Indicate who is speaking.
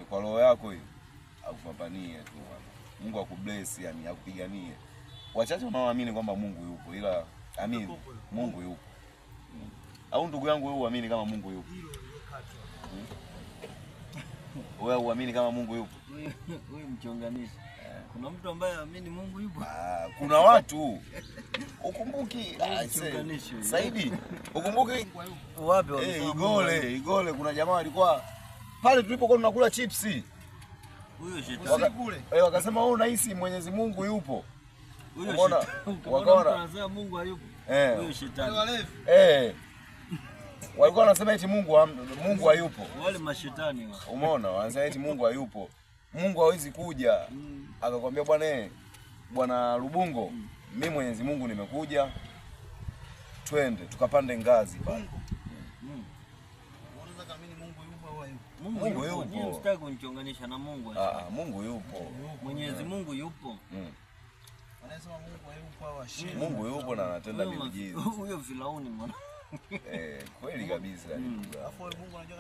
Speaker 1: Kwa roho yako hiyo akupambanie tu bwana. Mungu akubless, yani akupiganie. Wachache wanaoamini kwamba Mungu yupo, ila amini Mungu yupo. Au ndugu yangu wewe uamini kama Mungu yupo? Wewe uamini kama Mungu yupo?
Speaker 2: Huyu mchonganishi. Kuna mtu ambaye haamini Mungu yupo.
Speaker 1: Ah, kuna watu ukumbuki
Speaker 2: Mchonganishi huyu.
Speaker 1: Saidi, ukumbuki
Speaker 2: Wapi wamesema Mungu
Speaker 1: Igole, Igole kuna jamaa alikuwa pale tulipokuwa tunakula chipsi.
Speaker 2: Huyo shetani.
Speaker 1: Wakasema wewe unahisi Mwenyezi Mungu yupo.
Speaker 2: Huyo
Speaker 1: Umeona?
Speaker 2: shetani. Ukiona
Speaker 1: Wakaona.
Speaker 2: mtu anasema Mungu hayupo. Huyo shetani.
Speaker 1: Walikuwa wanasema eti Mungu hayupo.
Speaker 2: Wale mashetani wale.
Speaker 1: Umeona? Wanasema eti Mungu hayupo. Mungu hawezi kuja. Akakwambia bwana bwana Lubungo, mimi Mwenyezi Mungu nimekuja. Twende tukapande ngazi pale.
Speaker 3: Unaweza kaamini Mungu yupo au hayupo?
Speaker 2: Mungu
Speaker 1: Mungu
Speaker 2: yupo.
Speaker 1: yupo.
Speaker 2: Nyinyi msitaki kunichonganisha na Mungu.
Speaker 1: Ah, Mungu yupo.
Speaker 2: Mwenyezi Mungu yupo.
Speaker 3: Wanasema Mungu hayupo au ashindi.
Speaker 1: Mungu yupo na anatenda miujiza.
Speaker 2: Huyo Firauni mwana.
Speaker 1: Kweli kabisa.
Speaker 3: Alafu Mungu anajua